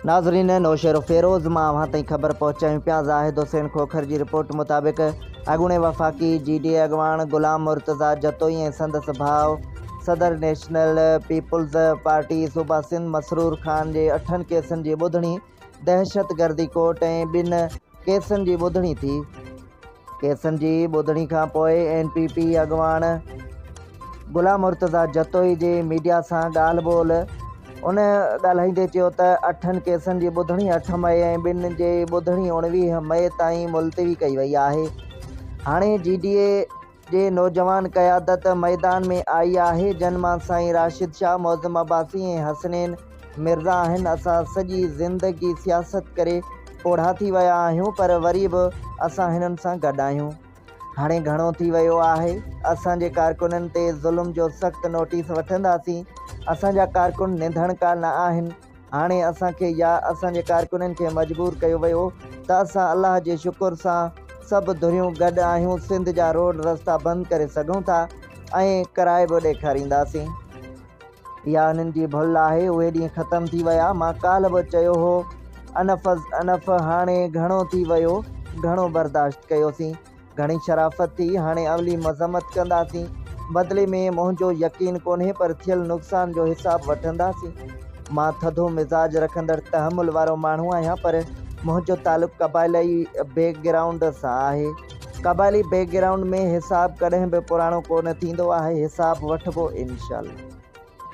ناظرين نوشهروفيروز مان اوهان تائين خبر پهچايون پيا زاهد حسين کوکر جي رپورٽ مطابق اڳوڻي وفاقي جي ڊي اي اڳواڻ غلام مرتضيٰ جتوئي ۽ سندس ڀاء صدر نيشنل پيپلز پارٽي صوبه سنڌ مسرور خان جي اٺن ڪيسن جي ٻڌڻي دهشتگردي ڪورٽ ۽ ٻن ڪيسن جي ٻڌڻي ٿي. ڪيسن جي ٻڌڻي کان پوء اين پي پي اڳواڻ غلام مرتضيٰ جتوئي جي ميڊيا سان ڳالهه ٻولهه ان ڳالهائيندي چيو ته اٺن ڪيسن جي ٻڌڻي اٺ مئي ۽ ٻن جي ٻڌڻي 19 مئي تائين ملتوي ڪئي وئي آهي هاڻي جي ڊي اي جي نوجوان قيادت ميدان ۾ آئي آهي، جن مان سائين راشد شاهه، معظم عباسي ۽ حسنين مرزا آهن. اسان سڄي زندگي سياست ڪري پوڙها ٿي ويا آهيون پر وري به اسان هنن سان گڏ آهيون. هاڻي گهڻو ٿي ويو آهي. اسان جي ڪارڪنن تي ظلم جو سخت نوٽيس وٺنداسين. اسان جا ڪارڪن نڌڻڪا نه آهن. هاڻي اسان کي يا اسان جي ڪارڪنن کي مجبور ڪيو ويو ته اسان الله جي شڪر سان سڀ ڌريون گڏ آهيون سنڌ جا روڊ رستا بند ڪري سگهون ٿا ۽ ڪرائي به ڏيکارينداسين. اها انهن جي ڀل آهي اهي ڏينهن ختم ٿي ويا مان ڪالهه به چيو هو انف از انف هاڻي گهڻو ٿي ويو گهڻو برداشت ڪيوسين. گهڻي شرافت ٿي، هاڻي عملي مذمت ڪنداسين، بدلي ۾ منهنجو يقين ڪونهي پر ٿيل نقصان جو حساب وٺنداسين. مان ٿڌو مزاج رکندڙ تحمل وارو ماڻهو آهيان پر منهنجو تعلق قبائلي بيڪ گرائونڊ سان آهي. قبائلي بيڪ گرائونڊ ۾ حساب ڪڏهن به پراڻو ڪونه ٿيندو آهي، حساب وٺبو انشاء الله.